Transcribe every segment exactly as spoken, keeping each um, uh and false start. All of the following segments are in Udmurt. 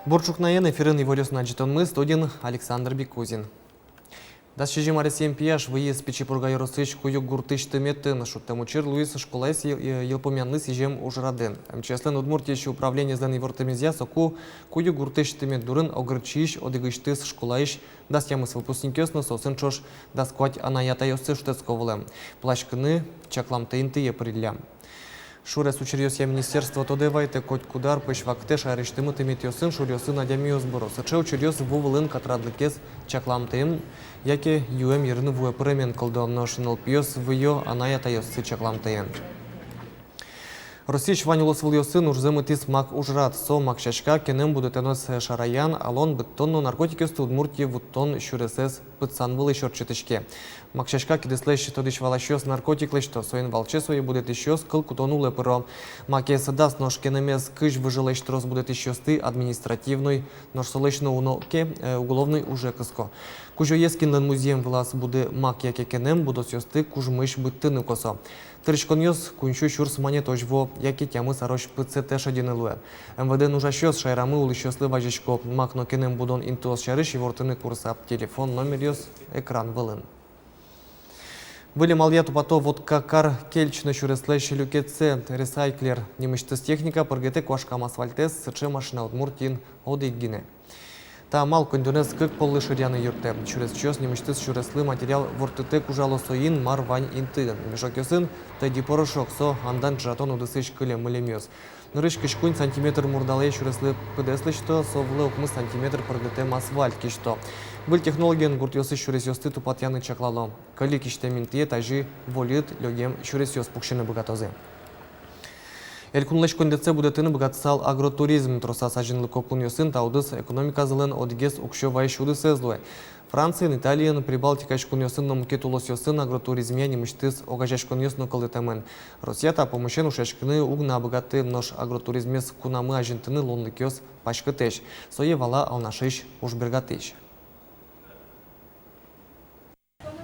Бур ӵукнаен! Эфирын иворъёсын адӟытонмы, студиын Александр Бекузин. Дас сизьым аресъем пияш выйиз Пичи Пурга ёросысь Куюк гуртысь тыметын. Шудтэм учыр луиз школаез йыл-, йылпумъянлы сӥзем ужрадын. МЧС-лэн Удмуртиысь управлениезлэн ивортэмезъя, соку Куюк гуртысь тымет дурын Огырчиысь одӥгысьтыз школаысь дас тямыс выпускникъёс но соосын ӵош дас куать анай-атайёссы шутэтско вылэм. Пыласькыны чакламтэ интые пыриллям. Шурес учыръёсъя министерство тодэ вайытэ: котькуд ар пӧсь вакытэ шаерысьтымы тыметъёсын шуръёсын адямиос быро. Сыӵе учыръёс ву вылын катрадлыкез чакламтэен яке юэм йырын вуэ пыремен кылдо. Нош нылпиос выё анай-атайёссы чакламтэен. Россиысь вань улосвылъёсын ужзэ мытӥз «Мак» ужрад. Со мак сяська кенэм будэтонэз шараян, алон быдтон но наркотикъёсты Удмуртие вуттон сюресэз пытсан вылысь ортчытӥське. Мак сяська кидыслэсь тодӥсь-валасьёс наркотик лэсьто, соин валче сое будэтӥсьёс кыл кутон улэ пыро. Макез дас, нош кенэмез кызь выжылэсь трос будэтӥсьёсты административной, нош солэсь но уно ке, э, уголовной уже кыско. Кузёез, кинлэн музъем вылаз буды мак яке кенэм, будосъёсты кужмысь быдтыны косо. Тырыськонъёс куиньсю сюрс манетозь вуо, яке тямыс арозь пытсэтэ шедьыны луэ. МВД-ын ужасьёс шаерамы улӥсьёслы вазисько: мак но кенэм будон интыос сярысь ивортыны курысап. Телефон номеръёс экран вылын. Выль амалъя тупато Воткакар кельчно сюреслэсь люкетсэ. «Ресайклер» нимысьтыз техника пыргытэ куашкам асфальтэз. Сыӵе машина Удмуртиын одӥг гинэ. Та амал коньдонэз кык поллы шыръяны юрттэ. Сюресчиос нимысьтыз сюреслы материал ворттытэк ужало, соин мар вань интыын. Мешокъёсын тӧдьы порошок, со андан ӵыжатон удысысь кылем-мылемъёс. Нырысь кызь куинь сантиметр мурдалэ сюреслы пыдэс лэсьто, со вылэ укмыс сантиметр пыргытэм асфальт кисьто. Выль технологиен гуртъёсысь сюресъёсты тупатъяны чаклало. Кӧльы кисьтэм интые тазьы вольыт, лёгем сюресъёс пуксьыны быгатозы. Элькунлэсь коньдэтсэ будэтыны быгатысал агротуризм. Тросаз азинлыко кунъёсын та удыс экономиказылэн одӥгез уксё вайись удысэз луэ. Франциын, Италиын, Прибалтикаысь кунъёсын но мукет улосъёсын агротуризмъя нимысьтыз огазеяськонъёс но кылдытэмын. Россия та пумысен ушъяськыны уг на быгаты, нош агротуризмез кунамы азинтыны луонлыкъёс паськытэсь. Сое вала Алнашысь ужбергатӥсь.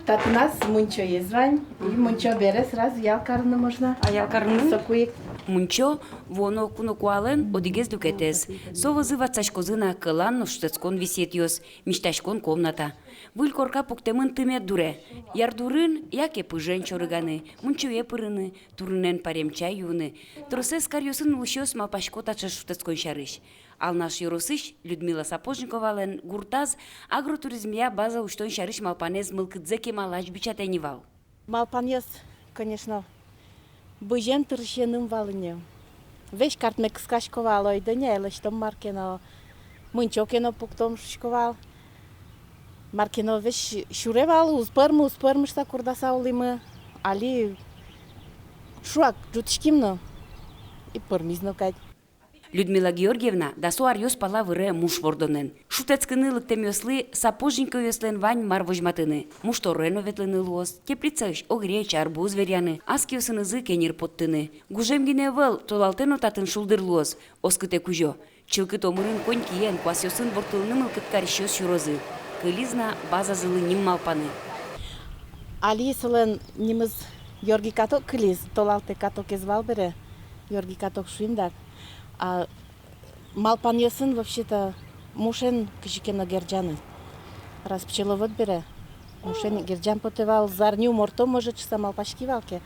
Татын ас мунчоез вань, и мунчо бере сразу ял карыны можно. А ял карыны? Соку ик. Мунчо — вуоно кунокуалэн одӥгез люкетэз. Со вӧзы ватсаськозы на кӧлан но шутэтскон висъетъёс, мисьтаськон комната. Выль корка пуктэмын тымет дуре. Яр дурын яке пыжен чорыганы, мунчое пырыны, турынэн пайрем чай юыны. Тросэз каръёсын улӥсьёс малпасько таӵе шутэтскон сярысь. Алнаш ёросысь Людмила Сапожниковалэн гуртаз агротуризмъя база усьтон сярысь малпанэз мылкыдзэ кемалась бичатэ ни вал. Малпанъёс, конечно, бызен тырысеным вал ини. Весь картме кыскасько вал, ойдо ини ай лэсьтом мар ке но, мунчо ке но пуктом шуисько вал. Мар ке но весь сюре вал, уз пӧрмы, уз пӧрмы шуса курдаса улӥмы. Али шуак ӝутӥським но, и пӧрмиз но кадь. Людмила Георгиевна дасо аръёс пала выре муш вордонэн. Шутэтскыны лыктэмъёслы Сапожниковъёслэн вань мар возьматыны: муш торэ но ветлыны луоз, теплицаысь огреч, арбуз веръяны, ас киосынызы кеньыр поттыны. Гужем гинэ ӧвӧл, толалтэ но татын шулдыр луоз, оскытэ кузё. Чылкыт омырын конькиен, куасъёсын ворттылыны мылкыд карисьёс сюрозы. Кылиз на базазылы ним малпаны. Али солэн нимыз Георгий каток кылиз, толалтэ катокез вал бере, Георгий каток шуим дак. А малпанъёсын вообще-то мушен кызьы ке но герӟаны. Раз пчеловод бере, мушен герӟан потэ вал, зарни уморто, может, шуса малпаськи вал ке.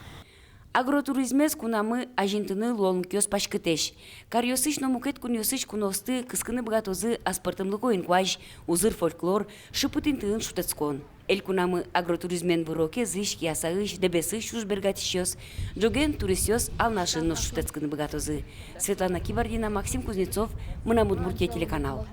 Агротуризмез кунамы азинтыны луонлыкъёс паськытэсь. Каръёсысь но мукет кунъёсысь куноосты кыскыны быгатозы аспӧртэмлыко инкуазь, узыр фольклор, шыпыт интыын шутэтскон. Элькунамы агротуризмен выро Кезысь, Киясаысь, Дэбесысь ужбергатӥсьёс, ӝоген туристъёс Алнашын но шутэтскыны быгатозы. Светлана Кибардина, Максим Кузнецов, «Мынам Удмуртие» телеканал.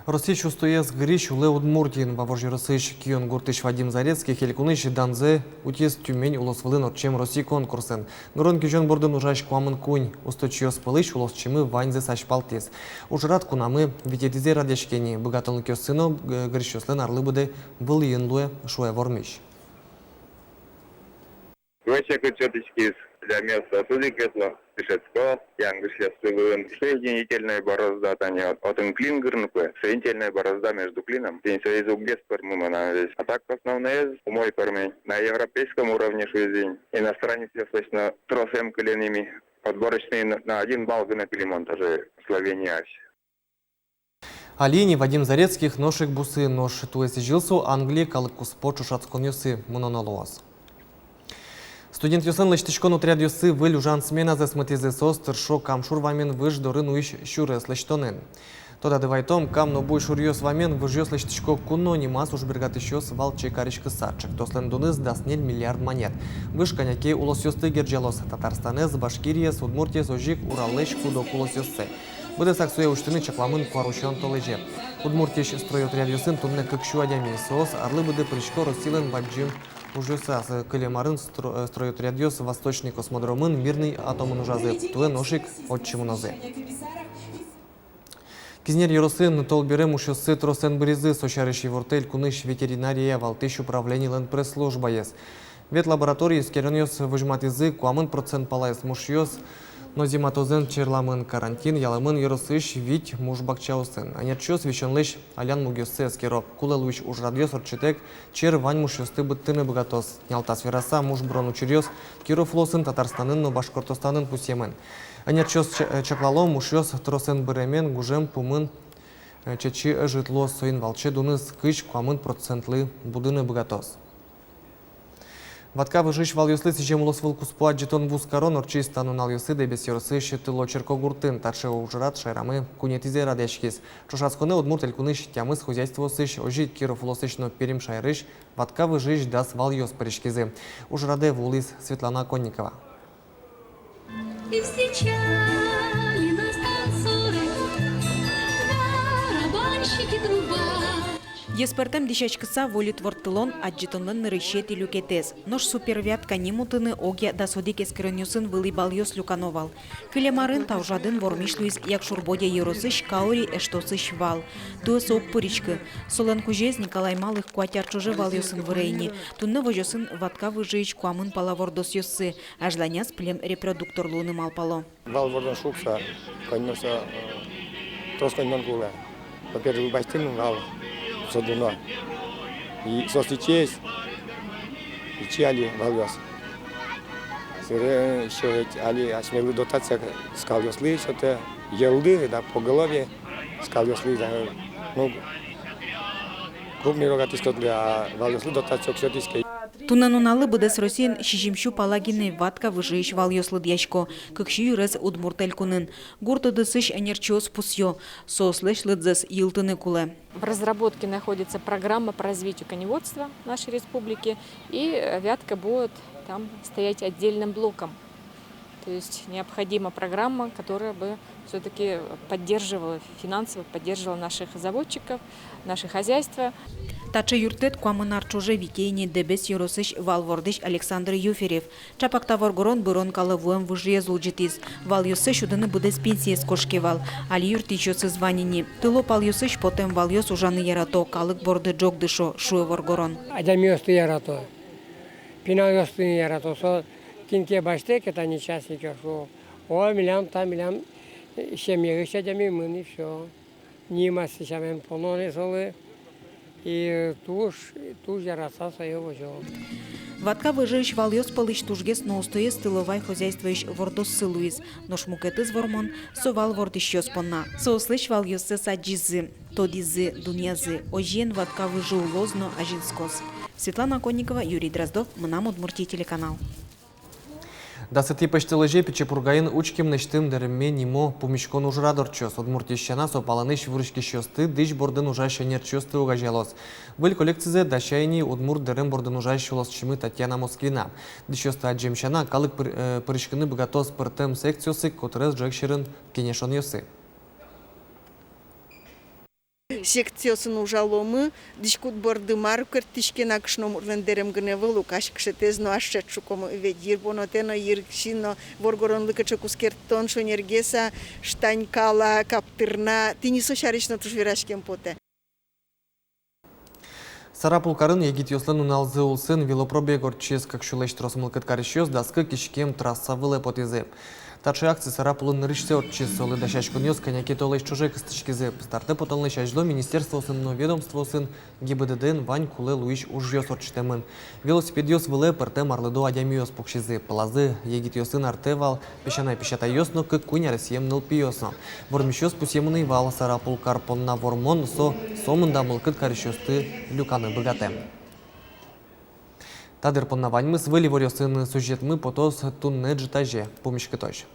Россиысь устоез гырись улэ Удмуртиын. Вавож ёросысь Кион гуртысь Вадим Зарецких элькунысь данзэ утиз Тюмень улосвылын ортчем россий конкурсын. Гырон-кизён бордын ужась куамын куинь усточиос пӧлысь улосчимы ваньзэс азьпалтӥз. Ужрад кунамы витетӥзэ радъяське ни. Быгатонлыкъёссы но г-, гырисьёслэн арлы быдэ вылӥын луэ, шуэ вормись. Туэ секыт сётӥськиз, адямиос отын ик ветло, дышетско янгышъёссы вылын. Соединительной борозда, тани от-, отын клин гырыны кулэ, соединительной борозда между клином. Тӥни соиз уг гес пӧрмы мынам весь. А так основноез умой пӧрме. На европейском уровне, шуизы ини. Иностранецъёслэсь но трос эм кылем ини. Отборочный на, на один балл гинэ кылӥ мон тоже Словениысь. Али ини Вадим Зарецких нош ик бусы, нош туэ сӥзьыл со Англие калык куспо ӵошатсконъёсы мыноно луоз. Студентъёслэн лэсьтӥськон отрядъёссы выль ужан сменазэс мытӥзы. Соос тыршо Кам шур вамен выж доры нуись сюрес лэсьтонын. Тодады вайтом, Кам но Буй шуръёс вамен выжъёс лэсьтӥсько куно нимаз ужбергатӥсьёс валче кариськыса. Чектослэн дуныз дас ньыль миллиард манет. Выж кӧня ке улосъёсты герӟалоз: Татарстанэз, Башкириез, Удмуртиез, озьы ик Ураллэсь куд-ог улосъёссэ. Быдэсак сое усьтыны чакламын куарусён толэзе. Удмуртиысь стройотрядъёсын туннэ кык сю адями. Соос арлы быдэ пырисько Россилэн бадӟым ужъёсаз. Кылем арын стро-, э, стройотрядъёс Восточный космодромын, Мирный атомын ужазы, туэ нош ик отчы мынозы. Кизнер ёросын тол бере мушъёссы тросэн быризы. Со сярысь ивортэ элькунысь ветеринария валтӥсь управленилэн пресс-службаез. Ветлабораторие эскеронъёс возьматӥзы: куамын процент палаез мушъёс нозематозэн черламын. Карантин ялэмын ёросысь вить муш бакчаосын. Ӧнерчиос висёнлэсь алян мугъёссэ эскеро. Кулэ луись ужрадъёс ортчытэк чер вань мушъёсты быдтыны быгатоз. Нялтас вераса, муш быронъя учыръёс Киров улосын, Татарстанын но Башкортостанын пусъемын. Ӧнерчиос ча-, э, чаклало, мушъёс тросэн быремен гужем пумын, э, чечы ӧжыт луоз. Соин валче дуныз кызь-куамын процентлы будыны быгатоз. Ватка выжыысь валъёслы сӥзем улосвыл куспо адӟытон-вузкарон ортчиз та нуналъёсы Дэбес ёросысь Тыло черкогуртын. Таӵе ужрад шаерамы куинетӥзэ радъяськиз. Ӵошатсконэ Удмурт Элькунысь тямыс хозяйствоосысь, озьы ик Киров улосысь но Перим шаерысь ватка выжыысь дас валъёс пыриськизы. Ужрадэ вуылӥз Светлана Оконникова. И встречали нас танцоры, барабанщики, труба. Йӧспӧртэм дӥсяськыса вольыт ворттылон — адӟытонлэн нырысетӥ люкетэз. Нош «Супервятка» ним утыны огъя дас одӥг эскеронъёсын вылӥ балъёс люкано вал. Кылем арын та ужрадын вормись луиз Якшур-Бӧдья ёросысь Каури эштосысь вал. Туэ со уг пыриськы. Солэн кузёез Николай Малых куать ар ӵоже валъёсын выре ини. Туннэ возёсын ватка выжыысь куамын пала вордосъёссы. Азьланяз пилем репродуктор луыны малпало. Вал вордон шуг со, коньдон со, э, трос коньдон кулэ. Во-первых, басьтыны вал со дуно. И соос ичиесь, ичи али валъёс. Собере ещё ведь али асьмелы дотация скалъёслы сётэ, йӧллы, да, поголовье скалъёслы, да, ну, крупный рогатый скотлы, а валъёслы дотация уг сётӥське. Туннэ нуналлы быдэс Россиын сизьым сю пала гинэ ватка выжыысь валъёс лыдъясько. Кык сю йырез Удмурт Элькунын. Гурт удысысь ӧнерчиос пусъё: соослэсь лыдзэс йылтыны кулэ. В разработке находится программа по развитию коневодства нашей республики, и, э, вятка будет там стоять отдельным блоком. То есть необходима программа, которая бы всё-таки поддерживала, финансово поддерживала наших заводчиков, наши хозяйства. Таӵе юрттэт куамын ар ӵоже витё ини Дэбес ёросысь вал вордӥсь Александр Юферев. Чапак та воргорон бырон калэ вуэм выжыез улӟытӥз. Валъёссэ сюдыны быдэс пенсиез кошке вал. Али юрттӥсьёсыз вань ини. Тыло палъёсысь потэм валъёс ужаны ярато, калык борды ӝог дышо, шуэ воргорон. Адямиосты ярато, пиналъёсты ярато. Со кин ке басьтэ ке, тани частник, шуо: о, милям та, милям, э, семьяысь адями мынэ, и всё. Нимаз сямен поно ни солы. И туж, туж яраса сое возё. Ватка выжыысь валъёс пӧлысь тужгес но устоез тыловай хозяйствоысь вордоссы луиз. Нош мукетыз вормон со вал вордӥсьёс понна. Соослэсь валъёссэс адӟизы, тодӥзы, дунъязы. Озьыен, ватка выжы улоз но азинскоз. Светлана Оконникова, Юрий Дроздов, «Мынам Удмуртие» телеканал. Дасэтӥ пӧсьтолэзе Пичи Пургаын «Учким, несьтым дэремме» нимо пумиськон ужрад ортчоз. Удмуртиысь сяна, со палэнысь вуриськисьёсты дӥсь бордын ужась ӧнерчиосты огазеялоз. Выль коллекцизэ дася ини удмурт дэрем бордын ужась улосчимы Татьяна Москвина. Дӥсьёсты адӟем сяна, калык пыр-, э, пыриськыны быгатоз пӧртэм секциосы, котырес ӝӧк сьӧрын кенешонъёсы. Секциосын ужаломы, дӥськут борды мар кыртӥське на, кышномуртлэн дэрем гинэ ӧвӧл ук, ась кышетэз но ас шедь, шуком ведь, йырбонотэ но, йырси но, воргоронлы кыӵе кускертон шонергес-а, штанька-а, каптыр-а, тӥни со сярысь но туж вераськем потэ. Сарапул карын егитъёслэн нуналзы улсын велопробег ортчиз. Кык сюлэсь трос мылкыд карисьёс дас кык иськем трасса вылэ потӥзы. Таӵе акция Сарапулын нырысьсэ ортчиз. Солы дасяськонъёс кӧня ке толэзь ӵоже кыстӥськизы. Пыстартэз потонлэсь азьло министерствоосын но ведомствоосын, ГИБДД-ын вань кулэ луись ужъёс ортчытэмын. Велосипедъёс вылэ пӧртэм арлыдо адямиос пуксизы. Пӧлазы егитъёсын артэ вал песянай-песятайёс но кык-куинь аресъем нылпиос но. Вормисьёс пусъемын ӧй вал: Сарапул кар понна вормон — со сомында мылкыд карисьёсты люканы быгатэ. Та дыр понна ваньмыз. Выль иворъёсын сюжетмы потоз туннэ ӝытазе. Пумиськытозь.